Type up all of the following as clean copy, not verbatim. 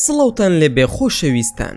سڵاوتان لێبێ خۆشەویستان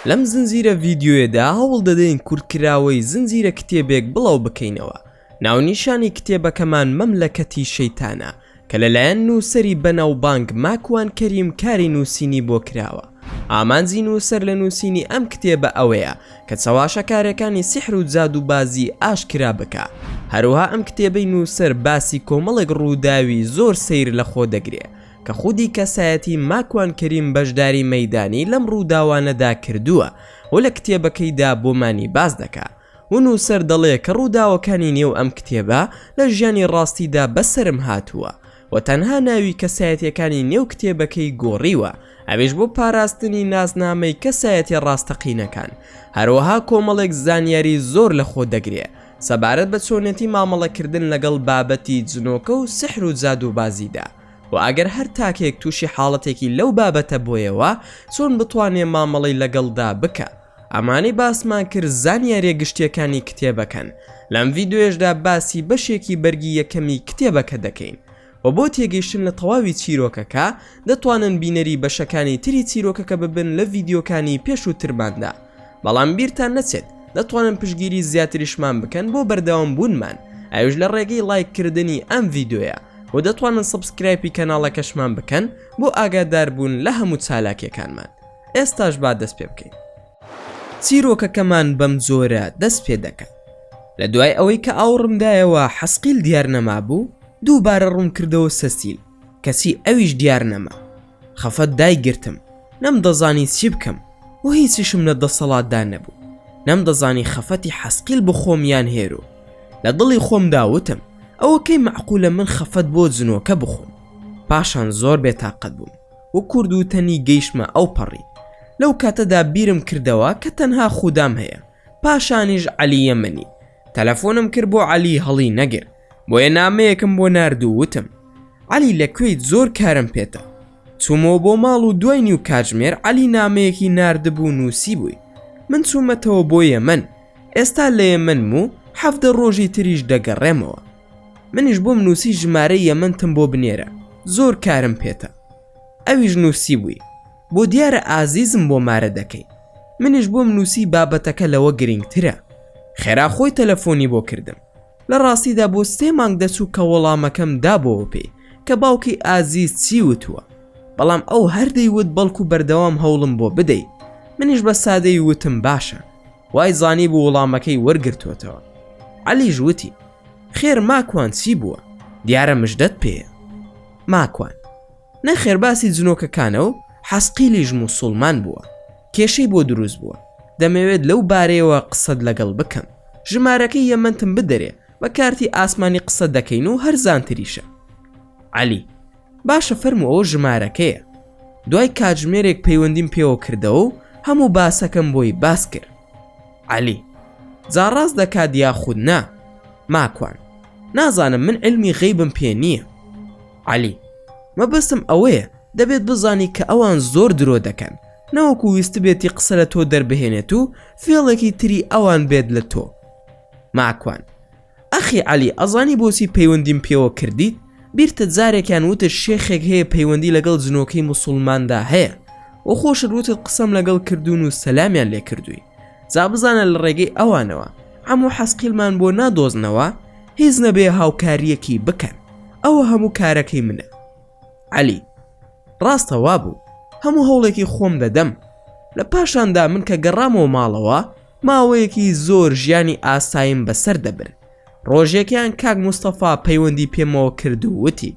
لەم زنجیرە ڤیدیۆیەدا هەوڵ دەدەین کورتکراوەی زنجیرە کتێبێک بڵاو بکەینەوە ناونیشانی کتێبەکەمان مەملەکەتی شەیتانە کە لەلایەن نووسەری بەناوبانگ ماکوان کەریم کاری نووسینی بۆ کراوە. ئامانجی نووسەر لە نووسینی ئەم کتێبە ئەوەیە کە چەواشەکارەکانی سیحر و جادووبازی ئاشکرا بکا. هەروەها ئەم کتێبەی نووسەر باسی کۆمەڵێک ڕووداوی زۆر سەیر لەخۆ دەگرێ کە خودی کەسایەتی ماکوان کەریم بەشداری مەیدانی لەم ڕووداوانەدا کردووە و لە کتێبەکەیدا بۆمانی باس دەکا. و نووسەر دەڵێ کە ڕووداوەکانی نێو ئەم کتێبە لە ژیانی ڕاستیدا بەسەرم هاتووە و تەنها ناوی کەسایەتیەکانی نێو کتێبەکەی گۆڕیوە ئەویش بۆ پاراستنی نازنامەی کەسایەتیە ڕاستەقینەکان هەروەها کۆمەڵێک زانیاری زۆر لە خۆ دەگرێ سەبارەت بە چۆنێتی مامەڵەکردن لەگەڵ بابەتی جنۆکە و سحر و جادووبازیدا و ئەگەر هەر تاکێک تووشی حاڵەتێکی لەو بابەتە بۆیەوە چۆن بتوانێ مامەڵەی لەگەڵدا بکا. ئەمانەی باسمان کرد زانیاریە گشتیەکانی کتێبەکەن، لەم ڤیدیۆیەشدا باسی بەشێکی بەرگی یەکەمی کتێبەکە دەکەین و بۆ تێگەیشتن لە تەواوی چیرۆکەکە دەتوانن بینەری بەشەکانی تری چیرۆکەکە ببن لە ڤیدیۆکانی پێشووترماندا بەڵام بیرتان نەچێت دەتوانن پشتگیری زیاتریشمان بکەن بۆ بەردەوام بوونمان ئەویش لە ڕێگەی ڵایک کردنی ئەم ڤیدیۆیە و دەتوانن subscribe ی کەناڵەکەشمان بکەن بۆ ئاگاداربوون لە هەموو چالاکیەکانمان. ئێستاش با دەست پێ بکەین. چیرۆکەکەمان بەم جۆرە دەست پێ دەکات. لە دوای ئەوەی کە ئاوڕم دایەوە حەسقیل دیار نەمابوو، دووبارە ڕووم کردەوە سەسیل، کەچی ئەویش دیار نەما. خەفەت دایگرتم، نەمدەزانی چی بکەم و هیچیشم لە دەسەڵاتدا نەبوو. نەمدەزانی خەفەتی حەسقیل بخۆم یان هێرۆ. لە دڵی خۆمدا وتم، ئەوە کەی مەعقولە من خەفەت بۆ جنۆکە بخۆم؟ پاشان زۆر بێتاقەت بووم. و کورد وتەنی گەیشتمە ئەو پەڕی. لەو کاتەدا بیرم کردەوە کە تەنها خودام هەیە، پاشانیش عەلی یەمەنی. تەلەفۆنم کرد بۆ عەلی هەڵی نەگرت، بۆیە نامەیەکم بۆ نارد و وتم، عەلی لە کوێیت زۆر کارم پێتە. چوومەوە بۆ ماڵ و دوای نیو کاتژمێر عەلی نامەیەکی ناردبوو نووسیبووی، من چوومەتەوە بۆ یەمەن، ئێستا لە یەمەنم و 17 ڕۆژی تریش دەگەڕێمەوە. منیش بۆم نووسی ژمارەی یەمەنتم بۆ بنێرە زۆر کارم پێتە ئەویش نووسیبووی بۆ دیارە ئازیزم بۆ مارە دەکەی منیش بۆم نووسی بابەتەکە لەوە گرنگترە خێرا خۆی تەلەفۆنی بۆ کردم لە ڕاستیدا بۆ سێ مانگ دەچوو کە وەڵامەکەم دابەوە پێی کە باوکی ئازیز چی وتووە بەڵام ئەو هەر دەیوت بەڵکو بەردەوام هەوڵم بۆ بدەی منیش بە سادەی وتم باشە وای زانی بوو وڵامەکەی وەرگرتووەتەوە عەلیش وتی خێر ماکوان چی بووە دیارە مژدەت پێیە ماکوان نەخێر باسی جنۆکەکانە و حەسقیلیش موسوڵمان بووە کێشەی بۆ دروست بووە دەمەوێت لەو بارەیەوە قسەت لەگەڵ بکەم ژمارەکەی یەمەنتم بدەرێ بە کارتی ئاسمانی قسە دەکەین و هەرزانتریشە عەلی باشە فەرموو ئەوە ژمارەکەیە دوای کاتژمێرێک پەیوەندیم پێوە کردەوە و هەموو باسەکەم بۆی باس کرد عەلی جا ڕاست دەکات یاخود نا ماکوان نازانم من علمی غەیبم پێ نییە عەلی مەبەستم ئەوەیە دەبێت بزانی کە ئەوان زۆر درۆ دەکەن نەوەکو ویستبێتی قسە لە تۆ دەربهێنێت و فێڵێکی تری ئەوان بێت لە تۆ ماکوان ئەخی عەلی ئەزانی بۆچی پەیوەندیم پێوە کردیت؟ بیرتە جارێکیان وتت شێخێک هەیە پەیوەندی لەگەڵ جنۆکەی موسوڵماندا هەیە و خۆشت وتت قسەم لەگەڵ کردوون و سەلامیان لێ کردووی جا بزانە لە ڕێگەی ئەوانەوە عەمو حەسقیلمان بۆ نادۆزنەوە هیچ نەبێ هاوکاریەکی بکەن ئەوە هەموو کارەکەی منە عەلی ڕاستە وابوو هەموو هەوڵێکی خۆم دەدەم لە پاشاندا من کە گەڕامەوە ماڵەوە ماوەیەکی زۆر ژیانی ئاساییم بەسەر دەبرد ڕۆژێکیان کاک مستەفا پەیوەندی پێمەوە کرد و وتی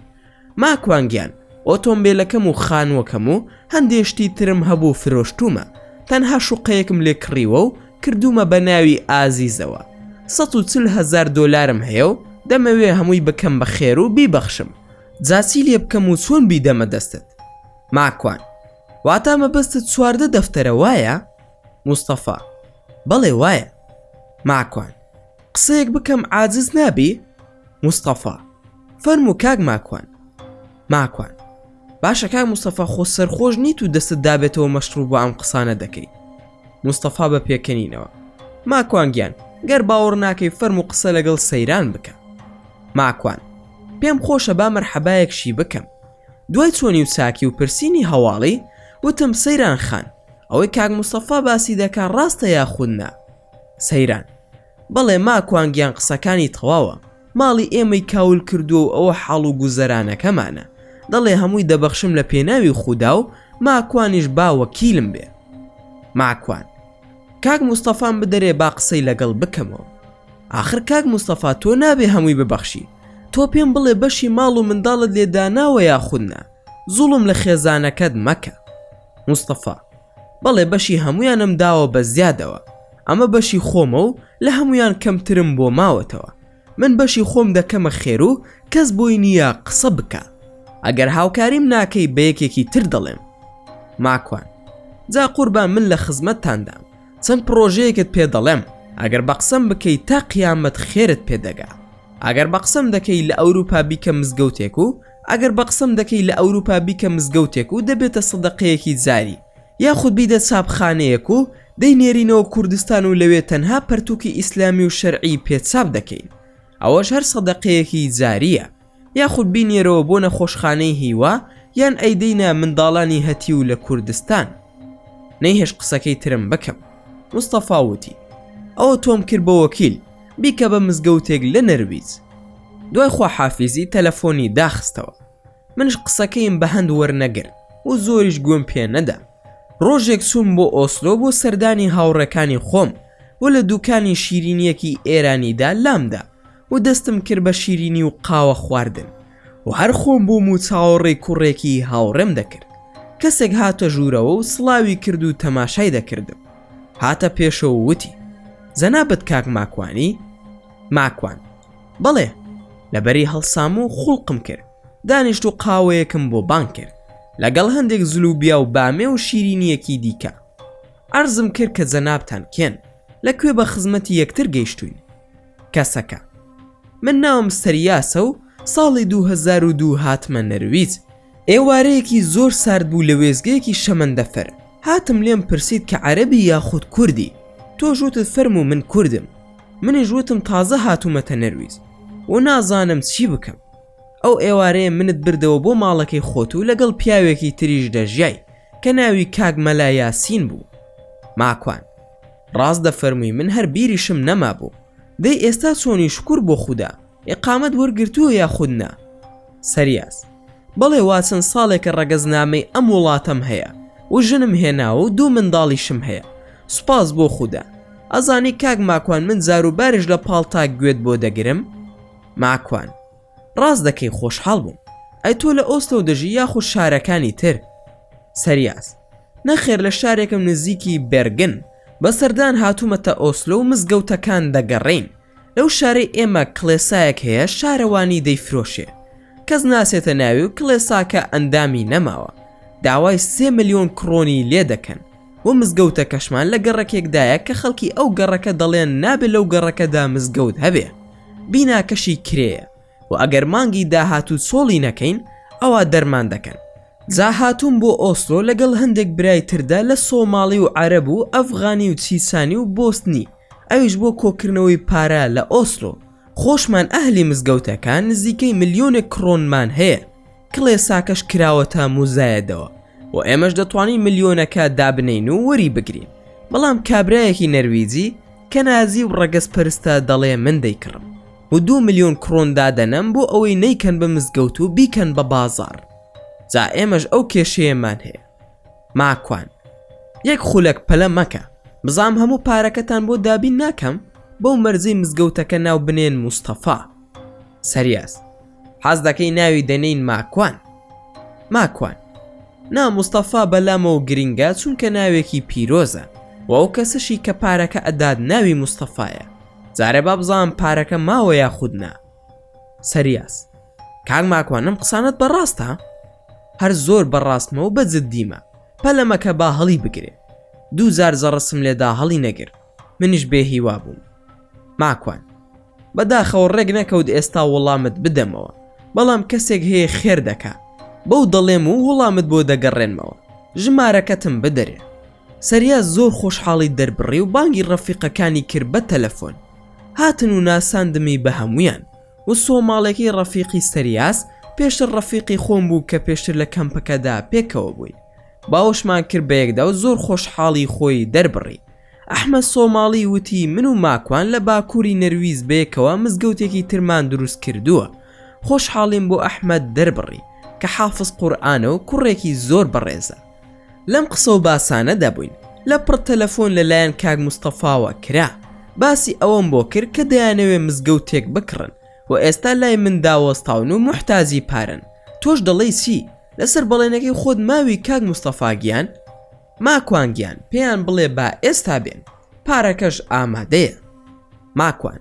ماکوان گیان ئۆتۆمبیلەکەم و خانووەکەم و هەندێ شتی ترم هەبوو فرۆشتومە تەنها شوقەیەکم لێ کڕیوە و کردومە بە ناوی ئازیزەوە 140 هەزار دۆلارم هەیە و دەمەوێ هەمووی بکەم بە خێر و بیبەخشم جا چی لێ بکەم و چۆن بیدەمە دەستت؟ ماکوان، واتا مەبەستت 14 دەفتەرە وایە؟ مستەفا، بەڵێ وایە. ماکوان، قسەیەک بکەم عاجز نابی؟ مستەفا، فەرموو کاک ماکوان. ماکوان، باشە کاک مستەفا خۆ سەرخۆش نیت و دەستت دابێتەوە مەشروب و ئەم قسانە دەکەی. مستەفا بە پێکەنینەوە، ماکوان گیان گەر باوەڕ ناکەی فەرموو قسە لەگەڵ سەیران بکە. ماکوان، پێم خۆشە با مەرحەبایەکشی بکەم. دوای چۆنی و چاکی و پرسینی هەواڵی. وتم سەیران خان ئەوەی کاک مستەفا باسی دەکا ڕاستە یاخود نا؟ سەیران، بەڵێ ماکوان گیان قسەکانی تەواوە، ماڵی ئێمەی کاول کردووە و ئەوە حاڵ و گوزەرانەکەمانە، دەڵێ هەمووی دەبەخشم لە پێناوی خودا و ماکوانیش با وەکیلم بێ. ماکوان، کاک مستەفام بدەرێ با قسەی لەگەڵ بکەمەوە. ئاخر کاک مستەفا تۆ نابێ هەمووی ببەخشی، تۆ پێم بڵێ بەشی ماڵ و منداڵت لێ داناوە یاخود نا؟ زوڵم لە خێزانەکەت مەکە. مستەفا، بەڵێ بەشی هەموویانم داوە بە زیادەوە، ئەمە بەشی خۆمە و لە هەموویان کەمترم بۆ ماوەتەوە، من بەشی خۆم دەکەمە خێر و کەس بۆی نییە قسە بکا. ئەگەر هاوکاریم ناکەی بە یەکێکی تر دەڵێم. ماکوان، جا قوربان من لە خزمەتتاندام، چەند پڕۆژەیەکت پێ دەڵێم، ئەگەر بە قسەم بکەی تا قیامەت خێرت پێ دەگا. ئەگەر بە قسەم دەکەی لە ئەوروپا بیکە مزگەوتێک و ئەگەر بە قسەم دەکەی لە ئەوروپا بیکە مزگەوتێک و دەبێتە سەدەقەیەکی جاری یاخود بیدە چاپخانەیەک و دەینێرینەوە کوردستان و لەوێ تەنها پەرتوکی ئیسلامی و شەرعی پێ چاپ دەکەین ئەوەش هەر سەدەقەیەکی جاریە یاخود بینێرەوە بۆ نەخۆشخانەی هیوا یان ئەیدەینە منداڵانی هەتیو لە کوردستان نەیهێشت قسەکەی ترم بکەم مستەفا وتی ئەوە تۆم کرد بە وەکیل بیکە بە مزگەوتێک لە نەرویج دوای خواحافیزی تەلەفۆنی داخستەوە منش قسەکەیم بە هەند وەرنەگرت و زۆریش گوێم پێ نەدا ڕۆژێک چووم بۆ ئۆسلۆ بۆ سەردانی هاوڕێکانی خۆم و لە دوکانی شیرینیەکی ئێرانیدا لامدا و دەستم کرد بە شیرینی و قاوە خواردن و هەر خۆم بووم و چاوەڕێی کوڕێکی هاوڕێم دەکرد کەسێک هاتە ژوورەوە و سڵاوی کرد و تەماشای دەکردم هاتە پێشەوە وتی جەنابت کاک ماکوانی؟ ماکوان، بەڵێ. لەبەری هەڵسام و خوڵقم کرد دانیشت و قاوەیەکم بۆ بانگ کرد لەگەڵ هەندێک زلوبیا و بامێ و شیرینیەکی دیکە عەرزم کرد کە جەنابتان کێن لە کوێ بە خزمەتی یەکتر گەیشتوین کەسەکە من ناوم سەریاسە و ساڵی 2002 هاتمە نەرویج ئێوارەیەکی زۆر سارد بوو لە وێستگەیەکی شەمەندەفەر هاتم لێم پرسیت کە عەرەبی یاخود کوردی تۆش وتت فەرموو من کوردم منیش وتم تازە هاتوومەتە نەرویج و نازانم چی بکەم ئەو ئێوارەیە منت بردەوە بۆ ماڵەکەی خۆت و لەگەڵ پیاوێکی تریش دەژیای کە ناوی کاک مەلا یاسین بوو ماکوان ڕاست دەفەرمووی من هەر بیریشم نەمابوو دەی ئێستا چۆنی شکور بۆ خودا ئیقامەت وەرگرتووە یاخود نا؟ سەریاس، بەڵێ وا چەند ساڵێکە ڕەگەزنامەی ئەم وڵاتەم هەیە و ژنم هێناوە و دوو منداڵیشم هەیە سوپاس بۆ خودا. ئەزانی کاک ماکوان من جاروباریش لە پاڵتاک گوێت بۆ دەگرم؟ ماکوان، ڕاست دەکەی خۆشحاڵ بووم. ئەی تۆ لە ئۆسلۆ دەژی یاخود شارەکانی تر؟ سەریاس، نەخێر لە شارێکم نزیکی بێرگن، بە سەردان هاتوومەتە ئۆسلۆ و مزگەوتەکان دەگەڕێین. لەو شارەی ئێمە کڵێسایەک هەیە شارەوانی دەیفرۆشێ کەس ناسێتە ناوی و کڵێساکە ئەندامی نەماوە داوای سێ ملیۆن کڕۆنی لێ دەکەن و مزگەوتەکەشمان لە گەڕەکێکدایە کە خەڵکی ئەو گەڕەکە دەڵێن نابێ لەو گەڕەکەدا مزگەوت هەبێ بیناکەشی کرێیە و ئەگەر مانگی داهاتوو چۆڵی نەکەین ئەوا دەرمان دەکەن جا هاتووم بۆ ئۆسلۆ لەگەڵ هەندێک برای تردا لە سۆماڵی و عەرەب و ئەفغانی و چیچانی و بۆسنی ئەویش بۆ کۆکردنەوەی پارە لە ئۆسلۆ، خۆشمان ئەهلی مزگەوتەکە نزیکەی ملیۆنێک کڕۆنمان هەیە، کڵێساکەش کراوەتە موزایەدەوە و ئێمەش دەتوانین ملیۆنەکە دابنێین و وەری بگرین، بەڵام کابرایەکی نەرویجی کە نازی و ڕەگەزپەرستە دەڵێ من دەیکڕم و دوو ملیۆن کڕۆن دادەنەم بۆ ئەوەی نەیکەن بە مزگەوت و بیکەن بە بازاڕ. جا ئێمەش ئەو کێشەیەمان هەیە. ماکوان یەک خولەک پەلە مەکە بزانم هەموو پارەکەتان بۆ دابین ناکەم بەو مەرجەی مزگەوتەکە ناو بنێن مستەفا سەریاس حەز دەکەی ناوی دەنێین ماکوان ماکوان نا مستەفا بەلامەوە گرنگە چونکە ناوێکی پیرۆزە و ئەو کەسەشی کە پارەکە ئەدات ناوی مستەفایە جارێ با بزانم پارەکە ماوە یاخود نا سەریاس کاک ماکوان ئەم قسانەت بەڕاستە؟ هەر زۆر بە ڕاستمە و بە جددیمە پەلە مەکە با هەڵی بگرێ دوو جار جەڕسم لێدا هەڵی نەگرت منیش بێ هیوا بووم ماکوان بەداخەوە ڕێک نەکەوت ئێستا وەڵامت بدەمەوە بەڵام کەسێک هەیە خێر دەکا بەو دەڵێم و وەڵامت بۆ دەگەڕێنمەوە ژمارەکەتم بدەرێ سەریا زۆر خۆشحاڵی دەربڕی و بانگی ڕەفیقەکانی کرد بە تەلەفۆن هاتن و ناساندمی بە هەمویان و سۆماڵێکی ڕەفیقی سەریاس پێشتر ڕەفیقی خۆم بوو کە پێشتر لە کەمپەکەدا پێکەوە بووین. باوەشمان کرد بەیەکدا و زۆر خۆشحاڵی خۆی دەربڕی. ئەحمەد سۆماڵی وتی من و ماکوان لە باکووری نەرویج بەیەکەوە مزگەوتێکی ترمان دروست کردووە. خۆشحاڵیم بۆ ئەحمەد دەربڕی کە حافز قورئانە و کوڕێکی زۆر بەڕێزە. لەم قسە و باسانەدا بووین لە پڕ تەلەفۆن لە لایەن کاک مستەفاوە کرا. باسی ئەوەم بۆ کرد کە دەیانەوێ مزگەوتێک بکڕن و ئێستا لای من داوەستاون و موحتاجی پارەن. تۆش دەڵێی چی؟ لەسەر بەڵێنەکەی خۆت ماوی کاک مستەفا گیان؟ ماکوان گیان پێیان بڵێ با ئێستا بێن پارەکەش ئامادەیە. ماکوان،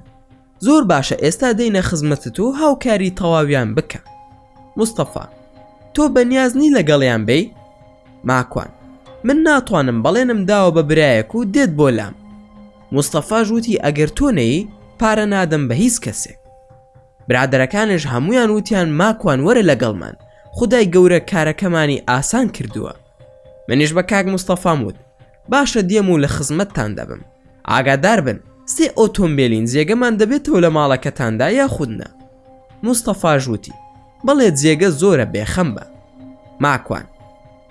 زۆر باشە ئێستا دێینە خزمەتت و هاوکاری تەواویان بکە. مستەفا، تۆ بەنیاز نی لەگەڵیان بێی؟ ماکوان، من ناتوانم بەڵێنم داوە بە برایەک و دێت بۆ لام. مستەفاش وتی ئەگەر تۆ نەیی پارە نادەم بە هیچ کەسێک. برادەرەکانش هەموویان وتیان ماکوان وەرە لەگەڵمان خودای گەورە کارەکەمانی ئاسان کردووە. منیش بە کاک مستەفام وت باشە دێم و لە خزمەتتان دەبم ئاگادار بن سێ ئۆتۆمبێلین جێگەمان دەبێتەوە لە ماڵەکەتاندا یاخود نا مستەفاش وتی بەڵێ جێگە زۆرە بێخەم بە ماکوان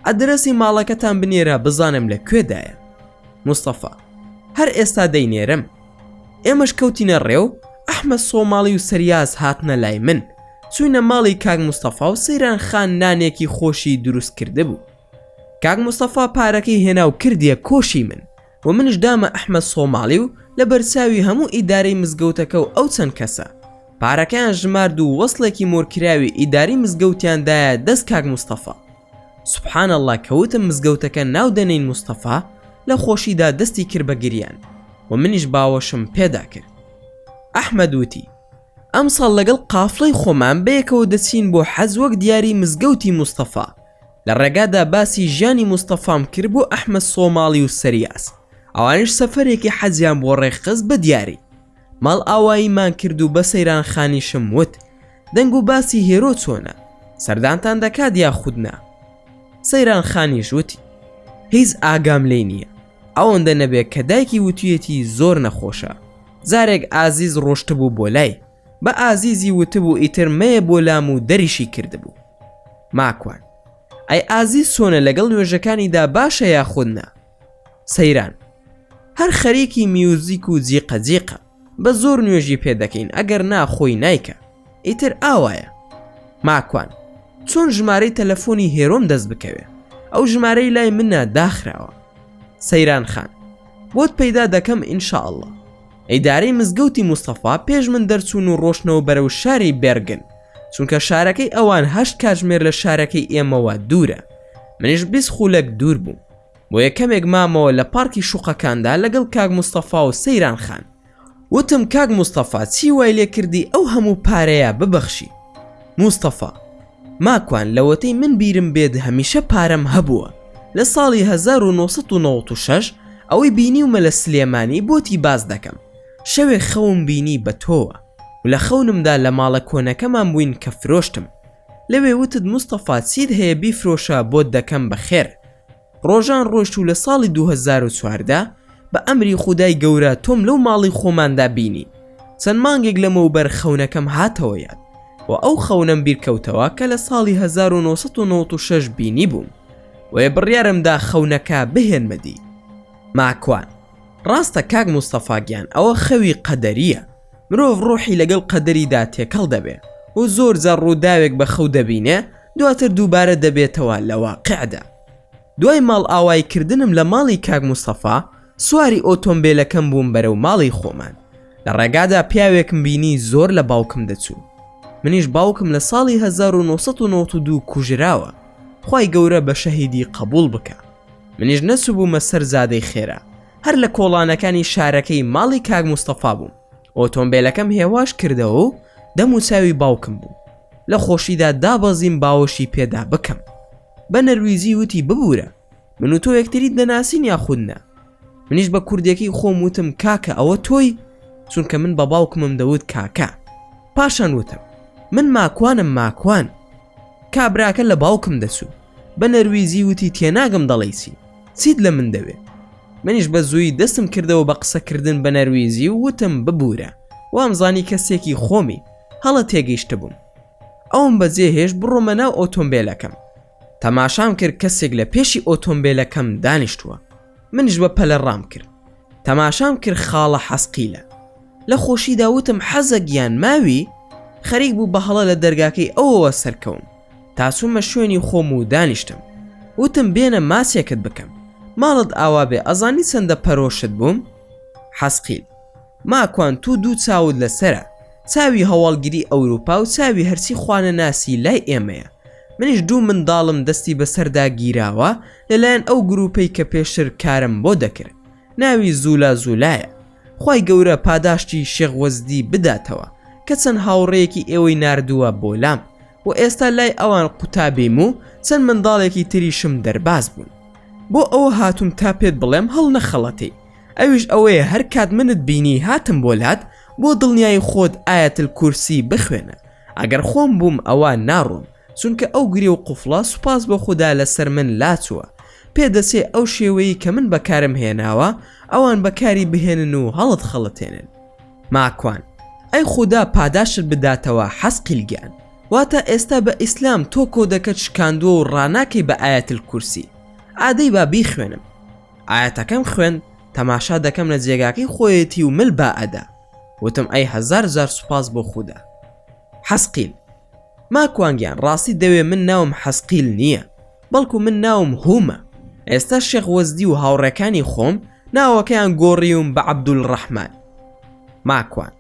ئەدرەسی ماڵەکەتان بنێرە بزانم لە کوێدایە مستەفا هەر ئێستا دەینێرم ئێمەش کەوتینە ڕێ و ئەحمەد سۆماڵی و سەریاز هاتنە لای من چوینە ماڵی کاک مستەفا و سەیران خان نانێکی خۆشی دروست کردبوو کاک مستەفا پارەکەی هێنا و کردیە کۆشی من و منش دامە ئەحمەد سۆماڵی و لە بەرچاوی هەموو ئیدارەی مزگەوتەکە و ئەو چەند کەسە پارەکەیان ژمارد و وەسڵێکی مۆرکراوی ئیداری مزگەوتیان دایە دەست کاک مستەفا سبحان اللە کە وتم مزگەوتەکە ناو دەنێین مستەفا لە خۆشیدا دەستی کرد بە گریان و منیش باوەشم پێدا کرد ئەحمەد وتی ئەمساڵ لەگەڵ قافڵەی خۆمان بەیەکەوە دەچین بۆ حەج وەک دیاری مزگەوتی مستەفا لە ڕێگادا باسی ژیانی مستەفام کرد بۆ ئەحمەد سۆماڵی و سەریاس ئەوانیش سەفەرێکی حەجیان بۆ ڕێکخست بە دیاری ماڵئاواییمان کرد و بە سەیران خانیشم وت دەنگ و باسی هێرۆ چۆنە؟ سەردانتان دەکات یاخود نا؟ سەیران خانیش وتی هیچ ئاگام لێی نییە ئەوەندە نەبێ کە دایکی وتویەتی زۆر نەخۆشە جارێک ئازیز ڕۆشتبوو بۆ لای بە ئازیزی وتبوو ئیتر مەیە بۆ لام و دەریشی کردبوو ماکوان ئەی ئازیز چۆنە لەگەڵ نوێژەکانیدا باشە یاخود نا؟ سەیران هەر خەریکی میوزیک و جیقە جیقە بە زۆر نوێژی پێ دەکەین ئەگەر نا خۆی نایکا ئیتر ئاوایە ماکوان چۆن ژمارەی تەلەفۆنی هێرۆم دەست بکەوێ ئەو ژمارەی لای منە داخراوە سەیران خان بۆت پەیدا دەکەم ئینشاءاللە ئیدارەی مزگەوتی مستەفا پێش من دەرچوون و ڕۆشتنەوە بەرەو شاری بێرگن چونکە شارەکەی ئەوان هەشت کاتژمێر لە شارەکەی ئێمەوە دوورە منیش 20 خولەک دوور بووم بۆیە کەمێک مامەوە لە پارکی شوقەکاندا لەگەڵ کاک مستەفا و سەیران خان وتم کاک مستەفا چی وای لێ کردی ئەو هەموو پارەیە ببەخشی مستەفا ماکوان لەوەتەی من بیرم بێت هەمیشە پارەم هەبووە لە ساڵی 1996 ئەوەی بینیومە لە سلێمانی بۆتی باس دەکەم شەوێ خەوم بینی بە تۆوە و لە خەونمدا لە ماڵە کۆنەکەمان بووین کە فرۆشتم لەوێ وتت مستەفا چیت هەیە بیفرۆشە بۆت دەکەم بە خێر ڕۆژان ڕۆشت و لە ساڵی 2014 بە ئەمری خودای گەورە تۆم لەو ماڵی خۆماندا بینی چەند مانگێک لەمەوبەر خەونەکەم هاتەوە یاد و ئەو خەونەم بیرکەوتەوە کە لە ساڵی 1996 بینی بووم وێ بڕیارمدا خەونەکە بهێنمە دی ماکوان ڕاستە کاک مستەفا گیان ئەوە خەوی قەدەریە مرۆڤ ڕۆحی لەگەڵ قەدەریدا تێکەڵ دەبێ و زۆر جار ڕووداوێک بە خەو دەبینێ دواتر دووبارە دەبێتەوە لە واقعدا. دوای ماڵئاوایی کردنم لە ماڵی کاک مستەفا سواری ئۆتۆمبێلەکەم بووم بەرەو ماڵی خۆمان لە ڕێگادا پیاوێکم بینی زۆر لە باوکم دەچوو منیش باوکم لە ساڵی 1992 کوژراوە خوای گەورە بە شەهیدی قەبوڵ بکا منیش نەچووبوومە سەر جادەی خێرا هەر لە کۆڵانەکانی شارەکەی ماڵی کاک مستەفا بووم ئۆتۆمبێلەکەم هێواش کردەوە و دەم و چاوی باوکم بوو لە خۆشیدا دابەزیم باوەشی پێدا بکەم بە نەرویجی وتی ببوورە من و تۆ یەکتری دەناسین یاخود نا منیش بە کوردێکی خۆم وتم کاکە ئەوە تۆی چونکە من بە باوکمم دەوت کاکە پاشان وتم من ماکوانم ماکوان کابراکە لە باوکم دەچوو بە نەرویجی وتی تێناگەم دەڵێی چی چیت لە من دەوێ منیش بە زووی دەستم کردەوە بە قسەکردن بە نەرویجی و وتم ببوورە وامزانی کەسێکی خۆمی هەڵە تێگەیشتبووم ئەوم بەجێ هێشت بڕۆمە ناو ئۆتۆمبێلەکەم. تەماشام کرد کەسێک لە پێشی ئۆتۆمبێلەکەم دانیشتووە منیش بە پەلە ڕام کرد تەماشام کرد خاڵە حەسقیلە لە خۆشیدا وتم حەزە گیان ماوی خەریک بوو بە هەڵە لە دەرگاکەی ئەوەوە سەرکەوم تا چوومە شوێنی خۆم و دانیشتم وتم بێنە ماچێکت بکەم ماڵت ئاوا بێ ئەزانی چەندە پەرۆشت بووم حەسقیل ماکوان تو دوو چاوت لەسەرە چاوی هەواڵگری ئەوروپا و چاوی هەرچی خوانەناسی لای ئێمەیە منیش دوو منداڵم دەستی بەسەردا گیراوە لەلایەن ئەو گروپەی کە پێشتر کارم بۆ دەکرد ناوی زولا زولایە خوای گەورە پاداشتی شێخ وەزدی بداتەوە کە چەند هاوڕێیەکی ئێوەی ناردووە بۆ لام و ئێستا لای ئەوان قوتابیم و چەند منداڵێکی تریشم دەرباز بوون بۆ ئەوە هاتووم تا پێت بڵێم هەڵنەخەڵەتێی ئەویش ئەوەیە هەر کات منت بینی هاتم بۆ لات بۆ دڵنیایی خۆت آیە الکرسی بخوێنە ئەگەر خۆم بووم ئەوا ناڕۆم چونکە ئەو گرێ و قوفڵە سوپاس بۆ خودا لەسەر من لاچووە پێدەچێ ئەو شێوەیەی کە من بەکارم هێناوە ئەوان بەکاری بهێنن و هەڵت خەڵەتێنن. ماکوان، ئەی خودا پاداشتت بداتەوە حەسقیل گیان واتە ئێستا بە ئیسلام تۆ کۆدەکەت شکاندووە و ڕاناکەی بە آیە الکرسی ئادەی با بیخوێنم ئایەتەکەم خوێند تەماشا دەکەم لە جێگاکەی خۆیەتی و مل با ئەدا وتم ئەی هەزار جار سوپاس بۆ خودا حەسقیل ماکوان گیان ڕاستی دەوێ من ناوم حەسقیل نییە بەڵکو من ناوم هومە ئێستا شێخ وەزدی و هاوڕێکانی خۆم ناوەکەیان گۆڕیوم بە عەبدولڕەحمان ماکوان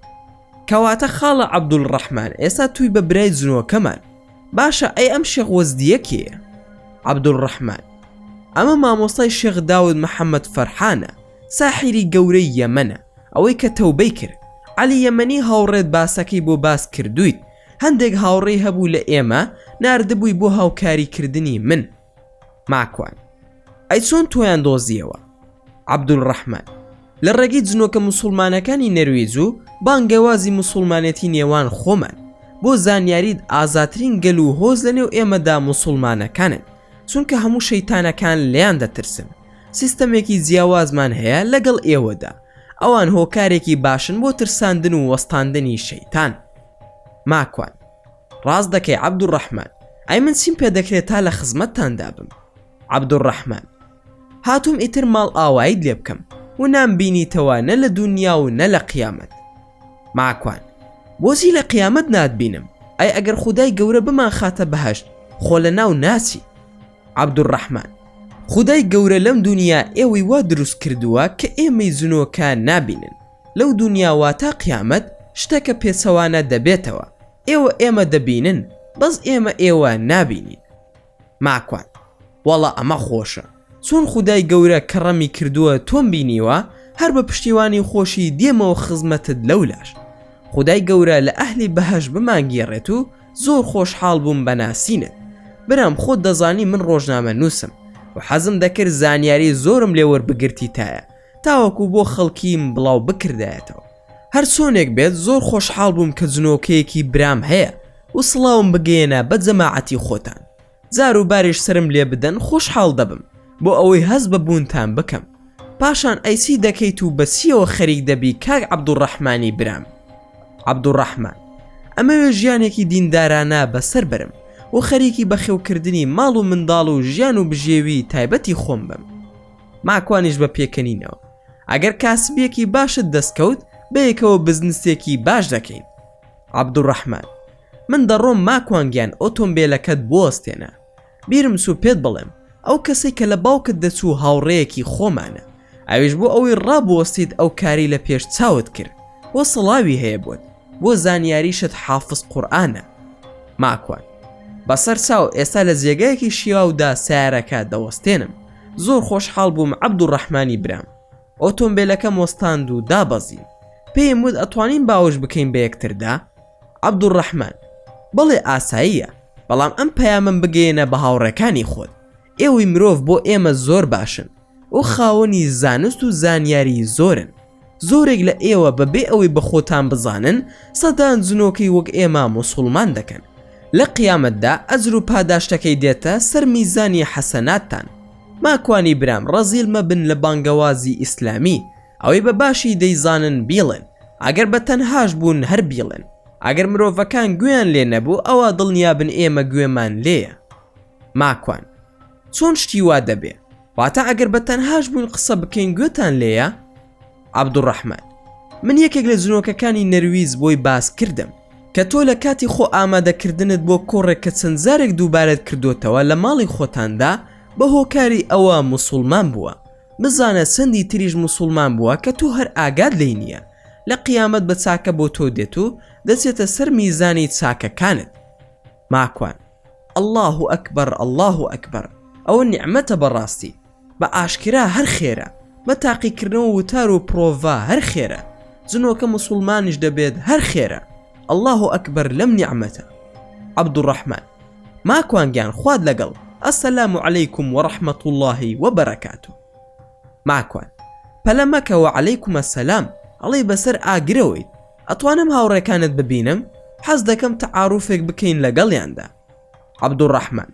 کەواتە خاڵە عەبدولڕەحمان ئێستا توی بە برای جنۆکەمان باشە ئەی ئەم شێخ وەزدیە کێیە؟ عەبدولڕەحمان ئەمە مامۆستای شێخ داود محەممەد فەرحانە ساحیری گەورەی یەمەنە ئەوەی کە تەوبەی کرد عەلی یەمەنی هاوڕێت باسەکەی بۆ باس کردوویت هەندێک هاوڕێی هەبوو لە ئێمە ناردبووی بۆ هاوکاری کردنی من ماکوان ئەی چۆن تۆیان دۆزیەوە عەبدولڕەحمان لە ڕێگەی جنۆکە مسوڵمانەکانی نەرویج و بانگەوازی مسوڵمانێتی نێوان خۆمان بۆ زانیاریت ئازاترین گەل و هۆز لە نێو ئێمەدا مسوڵمانەکانن چونکە هەموو شەیتانەکان لێیان دەترسن سیستەمێکی جیاوازمان هەیە لەگەڵ ئێوەدا ئەوان هۆکارێکی باشن بۆ ترساندن و وەستاندنی شەیتان ماکوان ڕاست دەکەی عەبدولڕەحمان ئەی من چیم پێ دەکرێت تا لە خزمەتتاندا بم عەبدولڕەحمان هاتووم ئیتر ماڵئاواییت لێ بکەم و نامبینیتەوە نە لە دونیا و نە لە قیامەت. ماکوان، بۆچی لە قیامەت ناتبینم؟ ئەی ئەگەر خودای گەورە بمانخاتە بەهەشت خۆ لە ناو ناچی؟ عەبدولڕەحمان، خودای گەورە لەم دونیا ئێوەی وا دروست کردووە کە ئێمەی جنۆکە نابینن، لەو دونیا واتا قیامەت شتەکە پێچەوانە دەبێتەوە، ئێوە ئێمە دەبینن بەس ئێمە ئێوە نابینین. ماکوان، وەڵا ئەمە خۆشە چۆن خودای گەورە کەڕەمی کردووە تۆم بینیوە هەر بە پشتیوانی خۆشی دێمەوە خزمەتت لەولاش خودای گەورە لە ئەهلی بەهەشت بمانگێڕێت و زۆر خۆشحاڵ بووم بە ناسینت برام خۆت دەزانی من ڕۆژنامە نووسم و حەزم دەکرد زانیاری زۆرم لێ وەربگرتیتایە تاوەکو بۆ خەڵکیم بڵاو بکردایەتەوە هەر چۆنێک بێت زۆر خۆشحاڵ بووم کە جنۆکەیەکی برام هەیە و سڵاوم بگەیەنە بە جەماعەتی خۆتان جار و باریش سەرم لێ بدەن خۆشحاڵ دەبم بۆ ئەوەی هەست بە بوونتان بکەم پاشان ئەی چی دەکەیت و بە چیەوە خەریک دەبی کاک عەبدولڕەحمانی برام عەبدولڕەحمان ئەمەوێ ژیانێکی دیندارانە بەسەر بەرم و خەریکی بەخێوکردنی ماڵ و منداڵ و ژیان و بژێوی تایبەتی خۆم بم ماکوانیش بە پێکەنینەوە ئەگەر کاسبیەکی باشت دەستکەوت بەیەکەوە بزنسێکی باش دەکەین عەبدولڕەحمان، من دەڕۆم ماکوان گیان ئۆتۆمبێلەکەت بوەستێنە. بیرم چوو پێت بڵێم، ئەو کەسەی کە لە باوکت دەچوو هاوڕێیەکی خۆمانە. ئەویش بۆ ئەوەی ڕابوەستیت ئەو کارەی لە پێش چاوت کرد. وە سڵاوی هەیە بۆت. بۆ زانیاریشت حافز قورئانە. ماکوان، بەسەر چاو ئێستا لە جێگایەکی شیاودا سەیارەکە دەوەستێنم. زۆر خۆشحاڵ بووم عەبدولڕەحمانی برام. ئۆتۆمبێلەکەم وەستاند و دابەزیم. پێیم وت ئەتوانین باوەش بکەین بە یەکتردا؟ عەبدولڕەحمان، بەڵێ ئاساییە، بەڵام ئەم پەیامەم بگەیەنە بە هاوڕێکانی خۆت، ئێوەی مرۆڤ بۆ ئێمە زۆر باشن و خاوەنی زانست و زانیاری زۆرن. زۆرێک لە ئێوە بە بێ ئەوەی بە خۆتان بزانن سەدان جنۆکەی وەک ئێمە موسوڵمان دەکەن. لە قیامەتدا ئەجر و پاداشتەکەی دێتە سەر میزانی حەسەناتتان. ماکوانی برام ڕەزیل مەبن لە بانگەوازی ئیسلامی ئەوەی بە باشی دەیزانن بیڵێن ئەگەر بە تەنهاش بوون هەر بیڵێن ئەگەر مرۆڤەکان گوێیان لێ نەبوو ئەوا دڵنیابن ئێمە گوێمان لێیە ماکوان. چۆن شتی وا دەبێ؟ واتە ئەگەر بە تەنهاش بووین قسە بکەین گوێتان لێیە؟ عەبدولڕەحمان، من یەکێک لە جنۆکەکانی نەرویج بۆی باس کردم کە تۆ لە کاتی خۆ ئامادەکردنت بۆ کۆڕێک کە چەند جارێک دووبارەت کردۆتەوە لە ماڵی خۆتاندا بە هۆکاری ئەوە موسوڵمان بووە بزانە چەندی تریش موسوڵمان بووە کە تۆ هەر ئاگات لێی نییە لە قیامەت بە چاکە بۆ تۆ دێت و دەچێتە سەر میزانی چاکەکانت. ماکوان، اللە اکبر اللە اکبر ئەوە نیعمەتە بەڕاستی بە ئاشکرا هەر خێرە بە تاقیکردنەوە وتار و پرۆڤە هەر خێرە جنۆکە موسوڵمانیش دەبێت هەر خێرە اللە اکبر لەم نیعمەتە. عبدالرحمن، ماکوان گیان خوات لەگەڵ السلام علیکم ورحمە اللە وبرکاته. ماکوان، پەلە مەکە وعلیکم السلام ئەڵێی بەسەر ئاگرەوەیت ئەتوانم هاوڕێکانت ببینم حەز دەکەم تەعاروفێک بکەین لەگەڵیاندا. عەبدولڕەحمان،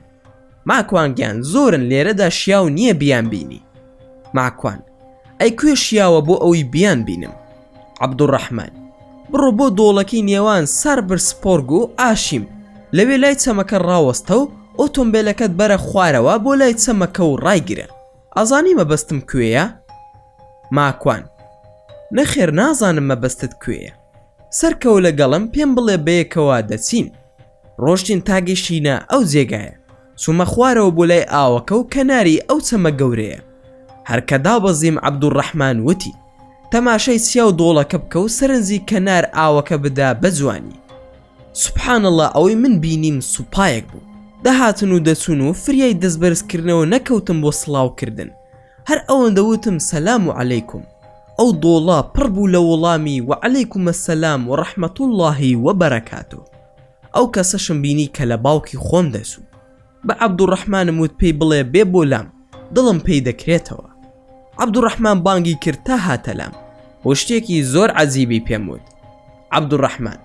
ماکوان گیان زۆرن لێرەدا شیاو نییە بیان بینی. ماکوان، ئەی کوێ شیاوە بۆ ئەوی بیان بینم؟ عەبدولڕەحمان، بڕۆ بۆ دۆڵەکەی نێوان ساربرسپۆرگ و ئاشیم لەوێ لای چەمەکە ڕاوەستە و ئۆتۆمبێلەکەت بەرە خوارەوە بۆ لای چەمەکە و ڕایگرە. ئەزانی مەبەستم کوێیە؟ ماکوان، نەخێر نازانم مەبەستت کوێیە. سەرکەوە لەگەڵم پێم بڵێ بەیەکەوە دەچین. ڕۆشتین تا گەشتینە ئەو جێگایە. چوومە خوارەوە بۆ لای ئاوەکە و کەناری ئەو چەمە گەورەیە. هەر کە دابەزیم عەبدولڕەحمان وتی، تەماشای چیا و دۆڵەکە بکە و سەرنجی کەنار ئاوەکە بدە بە جوانی. سبحان اللە ئەوەی من بینیم سوپایەک بوو. دەهاتن و دەچوون و فریای دەستبەرزکردنەوە نەکەوتم بۆ سڵاوکردن. هەر ئەوەندە وتم سلام علیکم ئەو دۆڵە پڕ بوو لە وەڵامی وعلیکم السلام ورحمە اللە وبرکاته ئەو کەسەشم بینی کە لە باوکی خۆم دەچوو بە عەبدولڕەحمانم وت پێی بڵێ بێ بۆ لام دڵم پێی دەکرێتەوە عەبدولڕەحمان بانگی کرد تا هاتە لام و شتێکی زۆر عەجیبی پێم وت عەبدولڕەحمان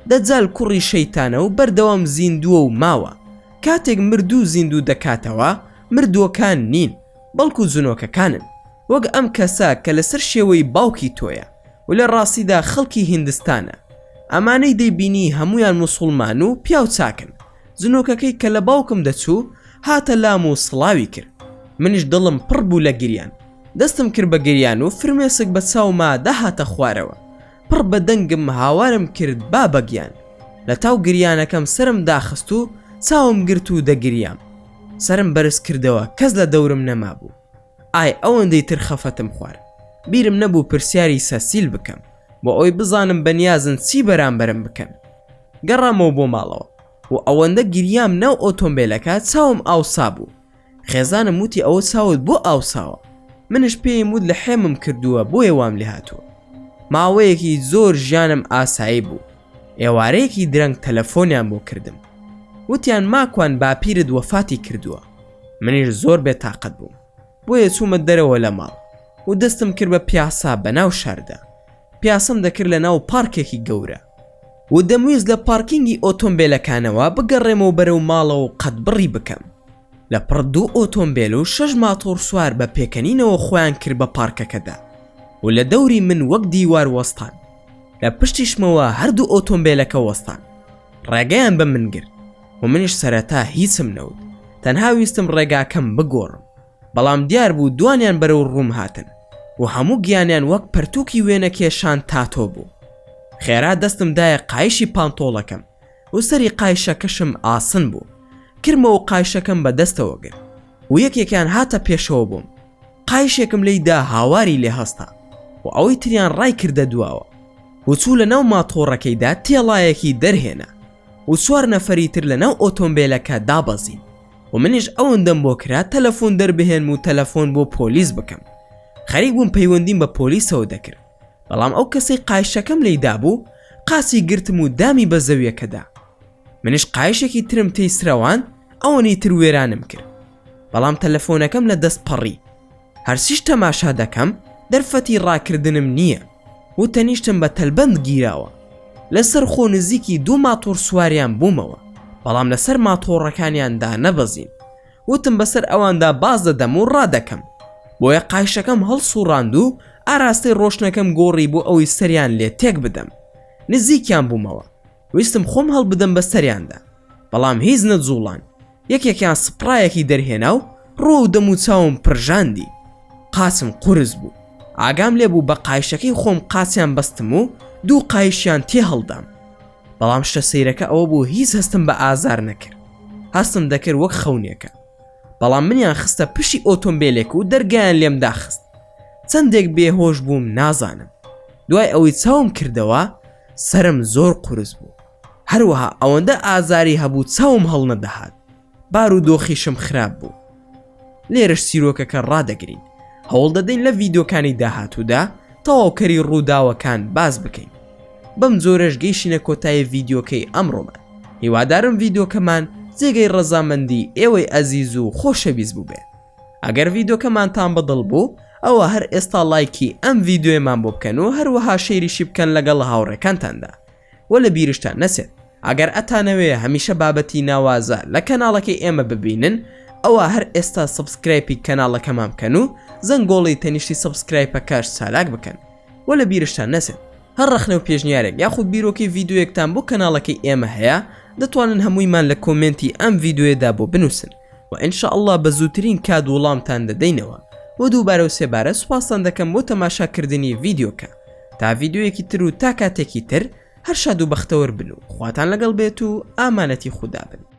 دەجال کوڕی شەیتانە و بەردەوام زیندووە و ماوە کاتێک مردوو زیندوو دەکاتەوە مردووەکان نین بەڵکو جنۆکەکانن وەک ئەم کەسە کە لەسەر شێوەی باوکی تۆیە و لە ڕاستیدا خەڵکی هیندستانە ئەمانەی دەیبینی هەموویان موسوڵمان و پیاو چاکن جنۆکەکەی کە لە باوکم دەچوو هاتە لام و سڵاوی کرد منیش دڵم پڕ بوو لە گریان دەستم کرد بە گریان و فرمێسک بە چاوما دەهاتە خوارەوە پڕ بە دەنگم هاوارم کرد بابە گیان لە تاو گریانەکەم سەرم داخست و چاوم گرت و دەگریام سەرم بەرز کردەوە کەس لە دەورم نەمابوو ئای ئەوەندەی تر خەفەتم خوارد بیرم نەبوو پرسیاری سەسیل بکەم بۆ ئەوەی بزانم بەنیازن چی بەرامبەرم بکەن گەڕامەوە بۆ ماڵەوە و ئەوەندە گریام ناو ئۆتۆمبیلەکە چاوم ئاوسا بوو خێزانم وتی ئەوە چاوت بۆ ئاوساوە منش پێیم وت لە حێمم کردووە بۆیە وام لێهاتووە ماوەیەکی زۆر ژیانم ئاسایی بوو ئێوارەیەکی درەنگ تەلەفۆنیان بۆ کردم وتیان ماکوان باپیرت وەفاتی کردووە منیش زۆر بێتاقەت بووم بۆیە چوومە دەرەوە لە ماڵ و دەستم کرد بە پیاسە بە ناو شاردا پیاسەم دەکرد لە ناو پارکێکی گەورە و دەمویست لە پارکینگی ئۆتۆمبێلەکانەوە بگەڕێمەوە بەرەو ماڵەوە و قەدبڕی بکەم لە پڕ دوو ئۆتۆمبێل و شەش ماتۆڕسوار بە پێکەنینەوە خۆیان کرد بە پارکەکەدا و لە دەوری من وەک دیوار وەستان لە پشتیشمەوە هەردوو ئۆتۆمبێلەکە وەستان ڕێگەیان بە من گرت و منیش سەرەتا هیچم نەوت تەنها ویستم ڕێگاکەم بگۆڕم بەڵام دیار بوو دوانیان بەرەو ڕووم هاتن و هەموو گیانیان وەک پەرتووکی وێنەکێشان تاتۆ بوو خێرا دەستم دایە قایشی پانتۆڵەکەم و سەری قایشەکەشم ئاسن بوو کرمەوە قایشەکەم بە دەستەوە گرت و یەکێکیان هاتە پێشەوە بووم قایشێکم لی دا هاواری لێ هەستا و ئەوەی تریان ڕای کردە دواوە و چوو لە ناو ماتۆڕەکەیدا تێڵایەکی دەرهێنا و چوار نەفەری تر لە ناو ئۆتۆمبێلەکە دابەزین و منیش ئەوەندەم بۆ کرا تەلەفۆن دەربهێنم و تەلەفۆن بۆ پۆلیس بکەم خەریک بووم پەیوەندیم بە پۆلیسەوە دەکرد بەڵام ئەو کەسەی قایشەکەم لی دابوو قاچی گرتم و دامی بە زەویەکەدا منیش قایشێکی ترم تێی سرەواند ئەوەنی تر وێرانم کرد بەڵام تەلەفۆنەکەم لە دەست پەڕی هەرچیش تەماشا دەکەم دەرفەتی ڕاکردنم نییە و تەنیشتم بە تەلبەند گیراوە لەسەر خۆ نزیکی دوو ماتۆڕ سواریان بوومەوە بەڵام لەسەر ماتۆڕەکانیان دانەبەزین وتم بەسەر ئەواندا باز دەدەم و ڕادەکەم بۆیە قایشەکەم هەڵسوڕاند و ئاراستەی ڕۆشنەکەم گۆڕی بۆ ئەوەی سەریان لێ تێک بدەم نزیکیان بوومەوە ویستم خۆم هەڵبدەم بە سەریاندا بەڵام هیچ نەجوڵان یەکێکیان سپڕایەکی دەرهێنا و ڕوو و دەم و چاوم پرژاندی. قاچم قورس بوو. ئاگام لێ بوو بە قایشەکەی خۆم قاچیان بەستم و دوو قایشیان تێ هەڵدام. بەڵام شتە سەیرەکە ئەوە بوو هیچ هەستم بە ئازار نەکرد. هەستم دەکرد وەک خەونێکە. بەڵام منیان خستە پشتی ئۆتۆمبیلێک و دەرگایان لێم داخست. چەندێک بێهۆش بووم نازانم. دوای ئەوەی چاوم کردەوە سەرم زۆر قورس بوو. هەروەها ئەوەندە ئازاری هەبوو چاوم هەڵنەدەهات. بارودۆخیشم خراپ بوو. لێرەش چیرۆکەکە ڕادەگرین. هەوڵ دەدەین لە ڤیدیۆکانی داهاتوودا تەواوکەری ڕووداوەکان باس بکەین. بەم جۆرەش گەیشتینە کۆتایی ڤیدیۆکەی ئەمڕۆمان. هیوادارم ڤیدیۆکەمان جێگەی ڕەزامەندی ئێوەی ئەزیز و خۆشەویست بووبێت. ئەگەر ڤیدۆکەمانتان بەدڵ بوو ئەوە هەر ئێستا ڵایکی ئەم ڤیدۆیەمان بۆ بکەن و هەروەها share یشی بکەن لەگەڵ هاوڕێکانتاندا وە لە بیرشتان نەچێت ئەگەر ئەتانەوێ هەمیشە بابەتی ناوازە لە کەناڵەکەی ئێمە ببینن ئەوە هەر ئێستا subscribe ی کەناڵەکەمان بکەن و زەنگۆڵی تەنیشتی subscribe ەکەش چالاک بکەن وە لە بیرشتان نەچێت هەر ڕەخنە و پێشنیارێک یاخود بیرۆکەی ڤیدیۆیەکتان بۆ کەناڵەکەی ئێمە هەیە دەتوانن هەموویمان لە comment ی ئەم ڤیدیۆیەدا بۆ بنووسن و ان شاء اللە بە زووترین کات وڵامتان دەدەینەوە و دووبارە و سێبارە سوپاستان دەکەم بۆ تەماشاکردنی ڤیدیۆکە تا ڤیدیۆیەکی تر و تا کاتێکی تر هەر شاد و بەختەوەر بن و خواتان لەگەڵ بێت و ئامانەتی خودا بن.